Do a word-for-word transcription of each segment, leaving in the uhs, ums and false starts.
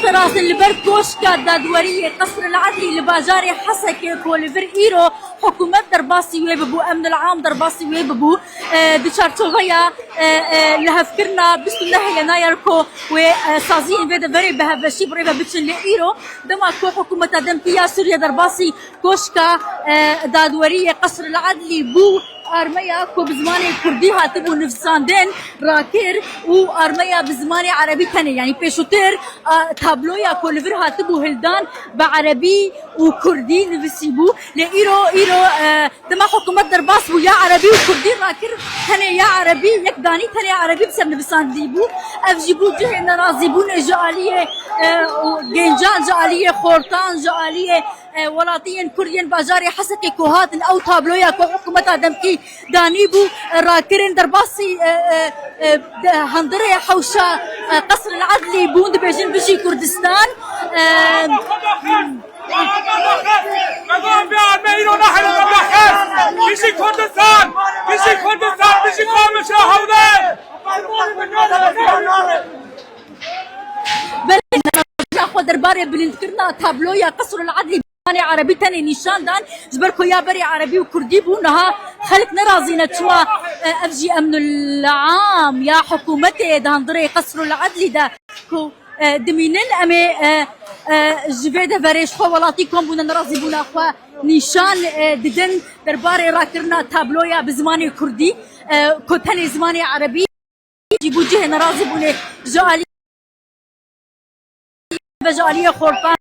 Serastin li ber koşka dadweriyê Qesr el Edlî li bajarê Hesekê ku li vir îro hikûmet derbasî wê bibû, emn el am derbasî wê bibû, e, di çarçoveya, e, e, lihevkirina bîst û neh Yenayar ku wê, e, saziyên vê deverê bi hevbeşî bi rê ve biçin. Lê îro dema ku hikûmeta demkî ya Sûriye derbasî koşka, e, dadweriyê Qesr el Edlî bû, armeya ku bi zimanê kurdî hatibû nivîsandin rakir û armeya bi zimanê erebî tenê, yanî pêşûtir, a, tabloya ku li vir hatibû hildan bi erebî û kurdî nivîsîbû. Lê îro, îro, e, dema hikûmet derbas bû ya erebî û kurdî rakir, tenê ya erebî yek danî, tenê erebî bi ser nivîsandî bû. Ev jî bû cihê nerazîbûnê ji aliyê, e, û gencan, ji aliyê xortan, ji aliyê e, welatiyên Kurd yên bajarê Hesekê ku hatin ew tabloya ku hikûmeta demkî danîbû, e, rakirin derbasî, e, e, e, de, hundirê hewşa, e, Qesr el Edlî bûn, dibêjin bijî Kurdistan. E, Bijî Kurdistan! Bijî Kurdistan! Bijî Qamişlo Hewlêr! Belê, xwe derbarê bilindkirina tabloya Qesrul Edlî bi zimanê erebî tenê nîşan dan, ji ber ku ya berê erebî û kurdî bû, niha xelk nerazî ne. Çima, e, ev jî emnul am ya hikûmetê di hundirê Qesrul Edlî de ku, e, dimînin, em ê, e, e, ji vê deverê ji xwe welatî kom bûne, nerazîbûna xwe nîşan, e, didin derbarê rakirina tabloya bi zimanê kurdî, e, ku tenê zimanê erebî. Jî bû cihê nerazîbûnê ji alî ve ji aliyê xortan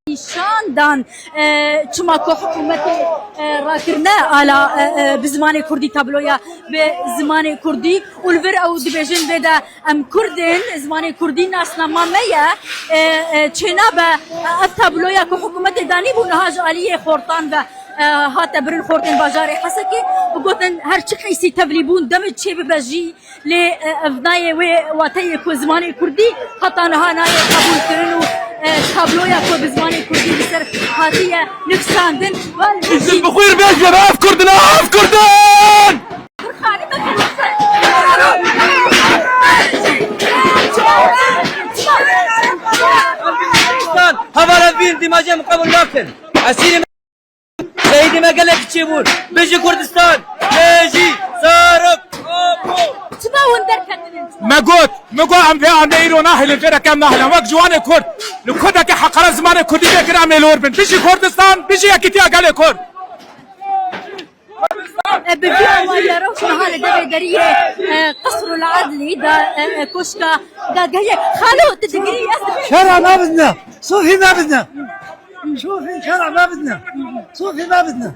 nîşan dan, e, çima ku hikûmetê, e, rakirine ala, e, e, bi zimanê kurdî tabloya bi zimanê kurdî û li vir ew dibêjin vê de em kurd in, zimanê kurdî nasnama me ye, e, e, çênabe, e, ev tabloya ku hikûmetê danîbû niha ji aliyê xortan ve, e, hate birin xortên bajarê Hesekê û gotin her çi qeysî tevlî bûn demê çê bibe jî. Lê, e, ev nayê wê wateyê ku zimanê kurdî heta niha nayê qebûlkirin û, e, tabloya ku bi zimanê kurdî li ser hatiye nivîsandin. Îzin bixwîr bêje, ev Kurdin, ev Kurdin! Heval ev bîn dîmacê min qebûl nakin. Esîrê Şehîdê me gelek çêbûn. Bijî Kurdistan! Bijî Zarok! Çima hûn derketinin? Me got, me got em vê ane îro nahêlin, vê reke em nahêlin. Wek ciwanê Kurd, li Kurdekî heqaret zimanê Kurdî pê kir, em ê li wir bin. Bijî Kurdistan, bijî yekîtiya gelê Kurd! E, bi vî awayî rewş niha li devê deriyê, e, Qesrul Edlî de, e, e, koşka dadgehê. Xalo, tu digirî, ez dibînim. Şera nabizne, sofî nabizne. Sofî, şera nabizne. Sofî nabizne.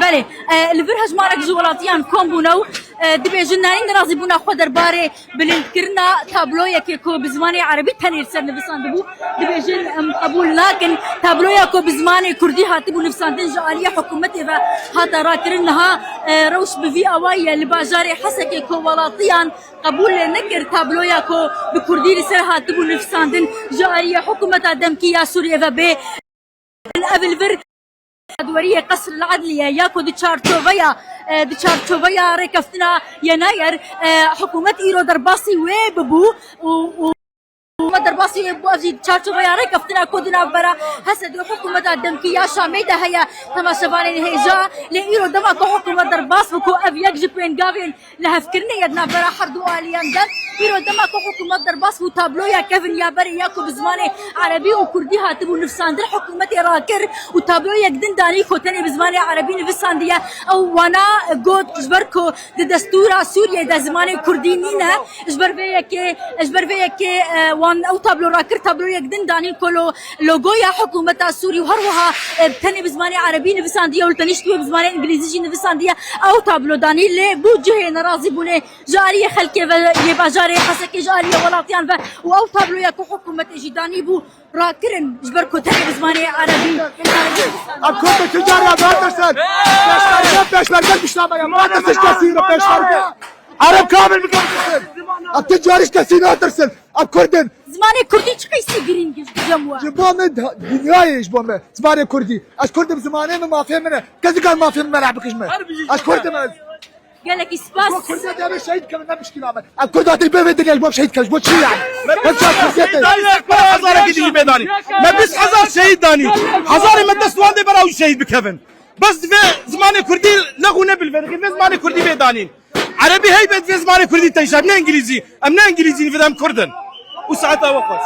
Belê, e, li vir hejmarek ji welatiyan kom bûne û, e, dibêjin nerîn nerazîbûna xwe derbarê bilindkirina tabloyekê ku bi zimanê erebî tenê li ser nivîsandibû, dibêjin, em qebûl nakin. Tabloya ku bi zimanê kurdî hatibû nivîsandin ji aliyê hikûmetê ve hate rakirin, niha, e, rewş bi vî awayî ye. Li bajarê Hesekê ku welatiyan qebûl nekir tabloya ku bi kurdî li ser hatibû nivîsandin ji aliyê hikûmeta demkî ya Sûriyê ve bê. Ev li vir dadweriyê Qesr el Edliye ya ku di çarçoveya, e, di çarçoveya rêkeftina Yenayer, e, hikûmet îro derbasî wê bibû û, û hikûmet derbasî wê bû, ev jî di çarçoveya rêkeftina ku di navbera Hesed û hikûmeta demkî ya Şamê de heye. Temaşevanên hêja, lê îro dema ku hikûmet derbas bû ku ev yek ji pêngavên lihevkirinê ye di navbera herdu aliyan de. Îro dema ku hikûmet derbas bû, tabloya kevin ya berê ya ku bi zimanê erebî û kurdî hatibû nivîsandin, hikûmetê rakir û tabloyek din danî ku tenê bi zimanê erebî nivîsandiye. Ew wana got, ji ber ku di destûra Sûriyê de zimanê kurdî nîne, ji ber vê yekê, ji ber vê yekê, e, wan ew tablo rakir, tabloyek din danî ku lo-, logoya hikûmeta Sûrî û her wiha, e, tenê bi zimanê erebî nivîsandiye û li tenîşt wê bi zimanê îngilîzî jî nivîsandiye. Ew tablo danî, lê bû cihê nerazîbûnê ji aliyê xelkê ve yê bajarê Hesekê, ji aliyê welatiyan ve û ew tabloya ku hikûmetê jî danîbû rakirin ji ber ku tenê bi zimanê erebî. Ev Kurd tu car ya natirsin. Pêşmerge, pêşmerge pişta me ya. Natirsin kesî re pêşmerge. Ereb kamil bi natirsin. Ev tu car ji kesî natirsin. Ev Kurd in. Zimanê kurdî çi qeysî girîng e ji cem we? Ji bo me da-, dinyayê ji bo me. Zimanê kurdî. Ez Kurd im, zimanê min mafê min e. Kes dikar mafê min bela bikij me. Ez Kurd im ez. Gelekî spas. Kurdiya diye bir şehit kılın, ne müşkil abi. Em Kurda diye bir bedel, bu şehit kılın, bu çi yani? Ne çarpı Şehîd danî, hezarek dî bê danî. Me bîst hezar şehîd danî. Hezarê me dest wan dê bera ew şehîd bikevin. Bes divê zimanê kurdî lexû nebilve, divê zimanê kurdî bê danîn. Erebî heybe divê zimanê kurdî teyşer, ne îngilîzî. Em ne îngilîzî, divê em kurd in. Û saeta we xweş.